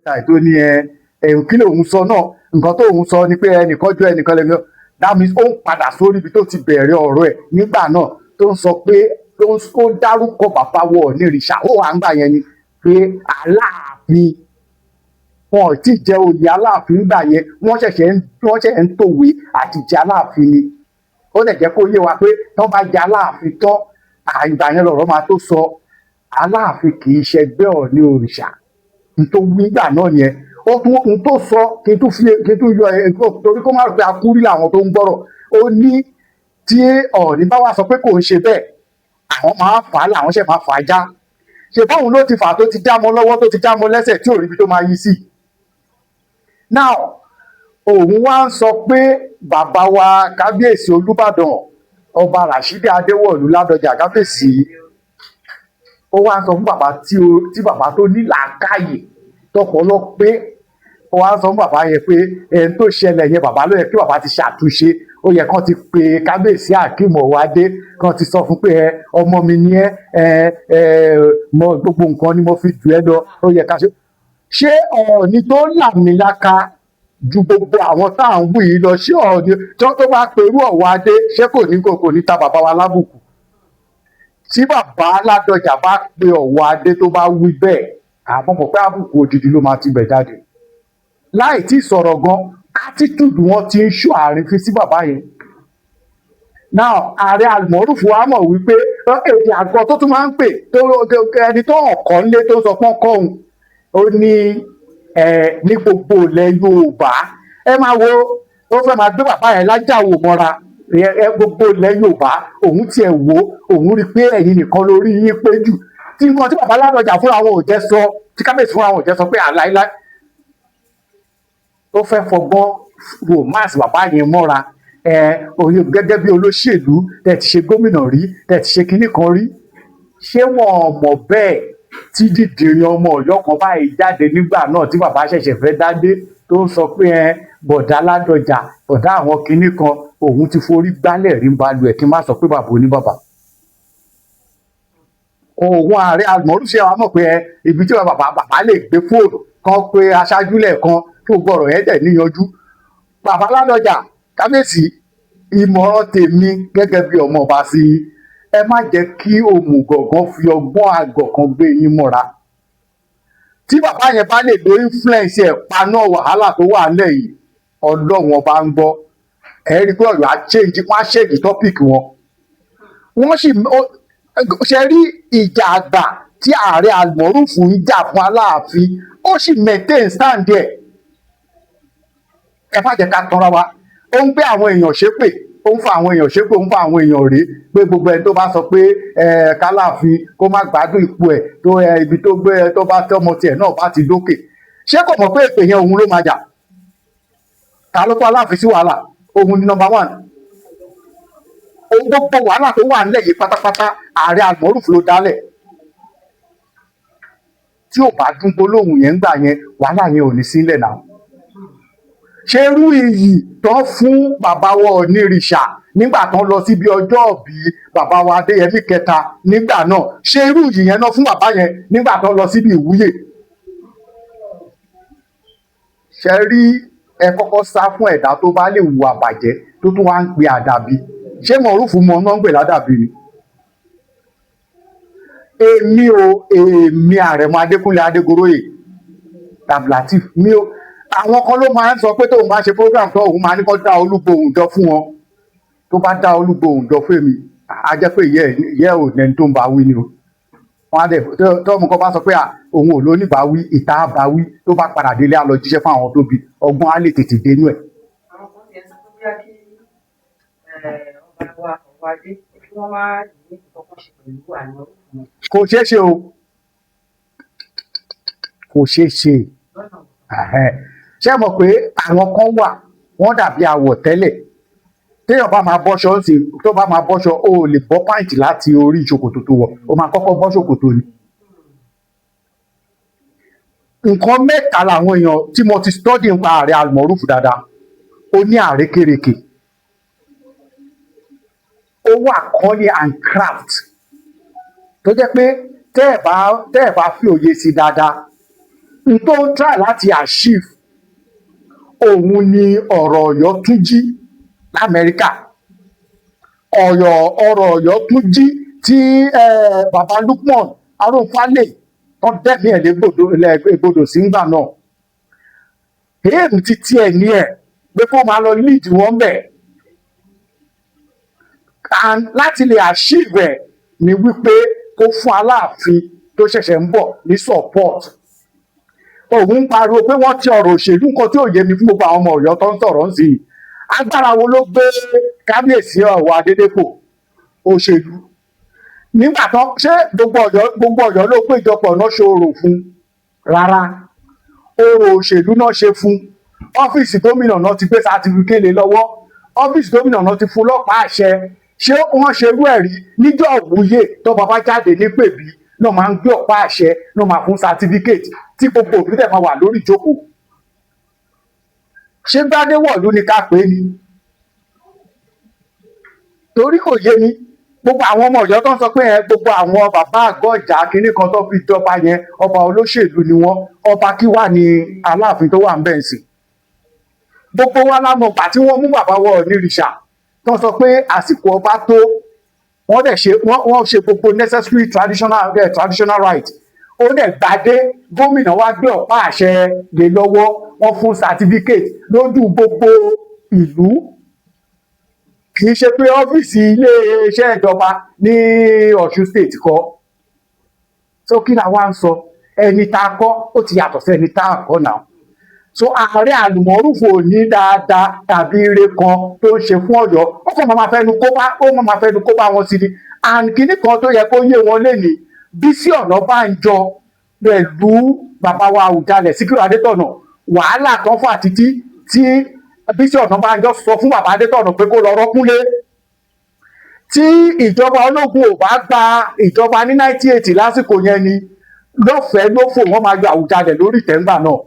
Tó ní ẹ ẹ̀hún, kí lòun sọ náà? Nǹkan tó òun sọ ni pé ẹnìkan jọ ẹnìkan lẹ́nu. That means ó ń padà sórí ibi tó ti bẹ̀rẹ̀ ọ̀rọ̀ ẹ̀ nígbà náà, tó ń sọ pé tó ń ó dárúkọ bàbá wọ Ọ̀nìrìṣà. Ó wà ń gbà yẹn ni pé Aláàfin wọn ò tí ì jẹ oyè Aláàfin gbà yẹn, wọ́n ṣẹ̀ṣẹ̀ ń tòwé àti jẹ Aláàfin ni. Ó lè jẹ́ kó yé wa pé tán bá jẹ Aláàfin tán, àìgbà yẹn lọ̀rọ̀ máa tó sọ. Aláàfin kì í ṣẹgbẹ́ Ọ̀ọ̀ni òrìṣà n tó wí gbà náà yẹn. Ó tún n tó sọ kí n tún yọ ẹ torí kó má rò pé akúrí làwọn tó ń gbọ́rọ̀. Ó ní tí Ọ̀ọ̀ni bá wá sọ pé kò ń ṣe bẹ́ẹ̀, àwọn máa fà á, làwọn ṣẹ̀ máa fà á já. Ṣe báwọn ló ti fà á, tó ti já mọ́ lọ́wọ́, tó ti já mọ́ lẹ́sẹ̀, tí ò rí ibi tó máa yí sí? Now, òun wá ń sọ pé bàbá wa Kábíyèsí Olúbàdàn, Ọba Rashidi Adéwọ̀lú Ládọjà, kábíyèsí, ó wá ń sọ fún bàbá tí bàbá tó ní làákàyè tọpọlọ pé, ó wá ń sọ fún bàbá yẹn pé ẹni tó ṣẹlẹ̀ yẹn, bàbá ló yẹ kí bàbá ti ṣàtúnṣe. Ó yẹ kán ti pe Kábíyèsí Akeem Ọwádé, kán ti sọ fún pé ẹ ọmọ mi ni ẹ ẹ ẹ mọ gbogbo nǹkan ni mo fi jù ẹ lọ. Ó yẹ ká ṣe. Ṣé Ọọ̀ni tó làmìlaka ju gbogbo àwọn tá à ń wí yìí lọ, ṣé Ọọ̀ni tó bá perú Ọ̀wádé, ṣé kò ní ta bàbá wa lábùkù? Tí bàbá Ládọjà bá pe Ọ̀wádé, tó bá wí bẹ́ẹ̀, àmọ́ mọ̀ pé àbùkù òdìdí ló máa ti bẹ̀ jáde. Láì tí sọ̀rọ̀ gan, attitude wọn ti ń ṣó àrífín sí bàbá yẹn. Now, ààrẹ Almoruf wa mọ̀ wípé èdè àgọ́ tó tún máa ń pè tó ẹni tó hàn kọ́ nílé, tó sọ pọ́n kọ́ òun, ó ní ẹ ní gbogbo ilẹ̀ Yorùbá, ẹ máa wo, ó fẹ́ máa gbé bàbá yẹn lájàwò mọ́ra. Ẹ gbogbo ilẹ̀ Yorùbá, òun tiẹ̀ wò, òun rí i pé ẹ̀yin nìkan lórí yín pé jù. Tí nǹkan tí bàbá Ládọjà fúnra wọn ò jẹ́ sọ, tí kábíyèsí fúnra wọn ò jẹ́ sọ pé àláíláí, ó fẹ́ fọgbọ́n romance bàbá yẹn mọ́ra. Ẹ òye gẹ́gẹ́ bí olóṣèlú, tẹ́ ti ṣe gómìnà rí, tẹ́ ti ṣe kinní kan rí, ṣé wọn mọ̀ bẹ́ẹ̀? Tí dìdìrín ọmọ Ọ̀yọ́ kan báyìí jáde nígbà náà tí bàbá ṣẹ̀ṣẹ̀ fẹ́ dádé, tó ń sọ pé ẹ bọ̀dá Ládọjà, bọ̀dá àwọn kinní kan, òun ti forí gbálẹ̀ rí balùwẹ̀, kí n má sọ pé bàbá oníbàbà òun ààrẹ àmọ́rúṣẹ́ wa mọ̀ pé ẹ ibi tí bàbá lè gbé fóònù kan pé aṣáájú lẹ́ẹ̀kan tó gbọ́rọ̀ yẹn dẹ̀ níyanjú. Bàbá Ládọjà, kábíyèsí, ìmọ̀ràn tèmi gẹ́gẹ́ bí ọmọ ọba sí i, ẹ má jẹ́ kí òmùgọ̀gán fi ọgbọ́n àgọ̀ kan gbé yín mọ́ra. Tí bàbá yẹn bá lè lo influence ẹ̀ paná wàhálà tó wà nílẹ̀ yìí, Ọlọ́run Ọba ń gbọ́, ẹ rí i pé ọ̀yọ́ á change, wọ́n á change topic wọn. Wọ́n sì ṣe rí ìjà àgbà tí ààrẹ Almoruf ń jà fún Aláàfin, ó sì maintain stand ẹ̀. Ẹ má jẹ́ ká tanra wa. Ó ń gbé àwọn èèyàn ṣépè, ó ń fa àwọn èèyàn ṣépè, ó ń fa àwọn èèyàn rèé pé gbogbo ẹni tó bá sọ pé ẹ kálàfin kó má gbádùn ipò ẹ tó ẹ ibi tó gbé ẹ tó bá tọmọ tiẹ̀ náà bá ti dókè. Ṣé kò mọ̀ pé èpè yẹn, òun ló máa jà? Ta ló kó Aláàfin sí wàhálà? Òun ni number one. Ohun gbogbo wàhálà tó wà nílẹ̀ yìí pátápátá, ààrẹ Almoruf ló dálẹ̀. Tí ò bá dún gbólóhùn yẹn ń gbà yẹn, wàhálà yẹn ò ní sílẹ̀ náà. Ṣé irú iyì tán fún bàbá wa Onírìṣà nígbà tán lọ síbi ọjọ́ ìbí bàbá wa Adéyẹmí kẹta nígbà náà, ṣé irú iyì yẹn náà fún bàbá yẹn nígbà tán lọ síbi ìwúyè? Ṣe rí, ẹ kọ́kọ́ sá fún ẹ̀dá tó bá lè hùwà bàjẹ́, tó tún wá ń pe àdàbí. Ṣé Mọ̀rúfù mọ náà ń pè ládàbí ni? Èmi o, èmi Àrẹ̀mọ Adékúnlé Adégoróyè Abdulateef mi o, àwọn kan ló máa ń sọ pé tóun bá ṣe program tó, òun máa ní kó dá olúgbòhùn jọ fún wọn. Tó bá dá olúgbòhùn jọ fún èmi, á jẹ́ pé ìyẹ́ ò nẹni tó ń bá wí ni o. Wọn á dẹ̀ tọ́mọ kan bá sọ pé à òun ò lóníbàáwí, ìta bá wí, tó bá padà délé, á lọ jíṣẹ́ fún àwọn tó bí ọgbọ́n, á lè tètè dénú ẹ̀. Àwọn kan tiẹ̀ sọ pé bóyá kí ọba wa Ọ̀wádé kí wọ́n má ní nǹkan ṣe pẹ̀lú Almoruf wọn. Kò ṣeé ṣe o, kò ṣeé ṣe. Lọ́nà wo? Ẹ̀hẹ́n. Ṣé ẹ mọ̀ pé àwọn kan wà, wọ́n dàbí àwọ̀ tẹ́lẹ̀. Téèyàn bá máa bọ́ṣọ ń sìn, tó bá máa bọ́ṣọ, o ò lè bọ́ pant láti orí ṣòkòtò tó wọ̀, o máa kọ́kọ́ bọ́ ṣòkòtò ni. Nǹkan mẹ́ta làwọn èèyàn tí mo ti study nípa ààrẹ Almoruf dáadáa. Ó ní àrékérekè, ó wà cunning and craft, tó jẹ́ pé tẹ́ ẹ̀ bá fi òye sí dáadáa. N tó ń try láti achieve òun ni ọ̀rọ̀ Ọ̀yọ́ tún jí l'Amẹ́ríkà, ọ̀rọ̀ Ọ̀yọ́ tún jí tí bàbá Lukman Arónfálè tó dẹ́mi ẹ̀ légbodò sí ńgbà náà. Aim ti tiẹ̀ ní ẹ̀ pé kó máa lọ lead wọn bẹ̀, and láti lè achieve ẹ̀ ni wípé kó fún Aláàfin tó ṣẹ̀ṣẹ̀ ń bọ̀ ní support. Òun ń pariwo pé wọ́n ti ọ̀rọ̀ òṣèlú. Nǹkan tí ò yé mi fún gbogbo àwọn ọmọ Ọ̀yọ́ tó ń sọ̀rọ̀ ń sìn yìí, agbára wo ló gbé Kábíyèsí Ọ̀wọ̀ Adédèpò òṣèlú nígbà tó ṣé gbogbo Ọ̀yọ́ ló péjọpọ̀ náà ṣe orò fún? Rárá, orò òṣèlú náà ṣe fún. Ọ́fíìsì gómìnà náà ti gbé certificate lọ́wọ́, ọ́fíìsì gómìnà náà ti fún lọ́pàá àṣẹ. Ṣé wọ́n ṣe irú ẹ̀ rí níjọ́ òwúyè tó bàbá jáde ní pèbí náà máa ń gbé ọ̀pá àṣẹ náà máa fún certificate tí gbogbo òbí dẹ̀ máa wà lórí ìjókòó? Ṣé Gbádéwọ̀lú ni ká pè é ni? Torí kò yé mi. Gbogbo àwọn ọmọ Ọ̀yọ́ tó ń sọ pé ẹ gbogbo àwọn bàbá àgọjà kínní kan tó fi jọba yẹn, ọba olóṣèlú ni wọn. Ọba kí wà ní Aláàfin tó wà ń bẹ̀ ń sìn? Gbogbo wa la mọ̀ gbà tí wọ́n mú bàbá wọ onírìṣà tó sọ pé àsìkò ọba tó, wọ́n dẹ̀ ṣe, wọ́n ṣe gbogbo necessary traditional right. Ó dẹ̀ gbadé, gómìnà wá gbé ọ̀pá àṣẹ lé lọ́wọ́, wọ́n fún certificate lójú gbogbo ìlú. Kì í ṣe pé ọ́fíìsì iléeṣẹ́ ìjọba ní Ọ̀ṣun State kọ́. So kí la wá ń sọ? Ẹni tá a kọ́ ó ti yàtọ̀ sí ẹni tá a kọ́ náà. So ààrẹ Àlùmọ́rùfù ò ní dáadáa tàbí ire kan tó ń ṣe fún Ọ̀yọ́. Ó kàn máa fẹnu kó bá wọn sí ni. And kinní kan tó yẹ kó yé wọn lénìí, Bísí Ọ̀nàbànjọ pẹ̀lú bàbá wa Àwùjalẹ̀ Síkírù Adétọ̀nà, wàhálà kan fà títí tí Bísí Ọ̀nàbànjọ sọ fún bàbá Adétọ̀nà pé kó lọ rọ́kúnlé. Tí ìjọba ológun ò bá gba ìjọba ní 1980 lásìkò yẹn ni lọ́fẹ̀ẹ́ lófò, wọ́n máa yọ Àwùjalẹ̀ lórí ìtẹ́ngbà náà.